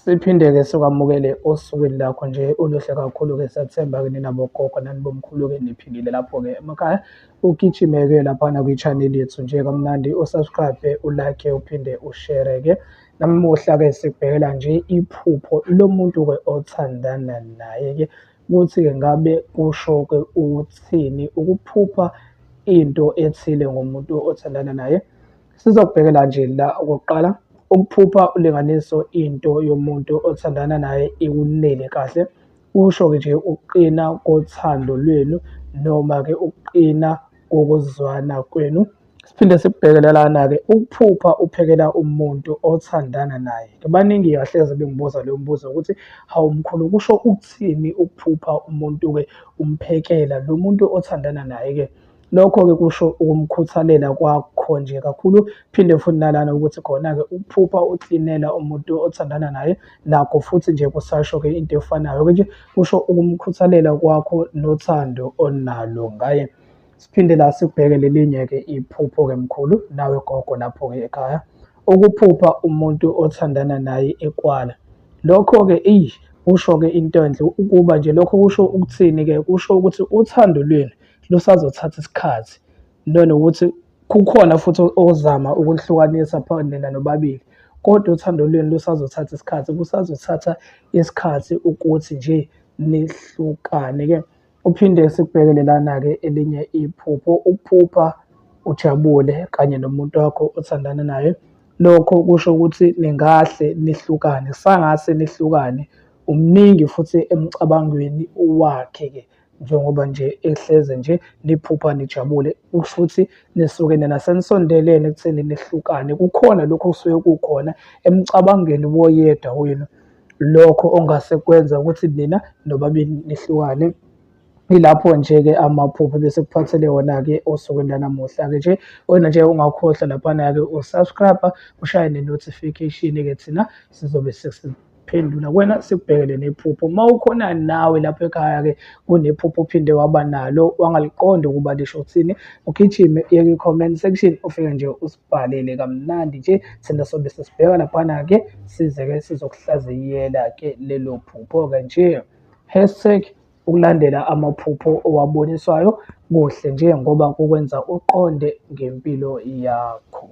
Siphinde-ke sikwamukele osukwini lakho nje oluhle kakhulu-ke. Siyathemba-ke nina bogogo nani bomkhulu-ke niphilile lapho-ke emakhaya. Ugijime-ke laphana kwi-channel yethu nje kamnandi, u-subscribe, u-like, uphinde u-share-ke. Namuhla-ke sibhekela nje iphupho lomuntu-ke othandana naye-ke ukuthi-ke ngabe kusho-ke ukuthini ukuphupha into ethile ngomuntu othandana naye. Sizokubhekela nje la okokuqala, ukuphupha ulinganiso into yomuntu othandana naye ikunele kahle, kusho-ke nje ukuqina kothando lwenu noma-ke ukuqina kokuzwana kwenu. Siphinde sikubhekele lana-ke ukuphupha uphekela umuntu othandana naye. Baningi kahleze bengibuza lo mbuzo ukuthi hawu mkhulu kusho ukuthini ukuphupha umuntu-ke umphekela lo muntu othandana naye-ke. Lokho-ke kusho ukumkhuthalela kwakho nje kakhulu, phinde futhi nalana ukuthi khona-ke ukuphupha uklinela umuntu othandana naye nakho futhi nje kusasho-ke into efanayo-ke nje, kusho ukumkhuthalela kwakho nothando onalo ngaye. Siphinde la sikubheke lelinye-ke iphupho-ke mkhulu nawe gogo lapho-ke ekhaya. Ukuphupha umuntu othandana naye ekwala. Lokho-ke eyi kusho-ke into enhle ukuba nje lokho kusho ukuthini-ke, kusho ukuthi uthando lwenu lusazothatha isikhathi nanokuthi kukhona futhi ozama ukunihlukanisa phakathi nina nobabili, kodwa uthando lwenu lusazothatha isikhathi, kusazothatha isikhathi ukuthi nje nihlukane-ke. Uphinde sikubhekele lana-ke elinye iphupho, ukuphupha ujabule kanye nomuntu wakho othandana naye. Lokho kusho ukuthi ningahle nihlukane, sangase nihlukane. Umningi futhi emcabangweni wakhe-ke njengoba nje ehleze nje niphupha nijabule futhi nisuke nina senisondelene ekutheni nihlukane. Kukhona lokhu okusuke kukhona emcabangweni woyedwa wenu, lokho ongase kwenza ukuthi nina nobabili nihlukane. Ilapho nje-ke amaphupho ebesikuphathele wona-ke osukwini lanamuhla-ke nje. Wena nje ungakhohlwa laphana-ke u-subscribe, ushaye ne-notification-ke thina sizobe phendula kuwena sikubhekele nephupho. Uma ukhona nawe lapho ekhaya-ke kunephupho ophinde waba nalo wangaliqonda ukuba lisho ukuthini, ugijime uye kwi-comment section ufike nje usibhalele kamnandi nje, thina sobe sesibheka laphana-ke size-ke sizokuhlaziyela-ke lelo phupho-ke nje. Hashtag ukulandela amaphupho owaboniswayo kuhle nje ngoba kukwenza uqonde ngempilo yakho.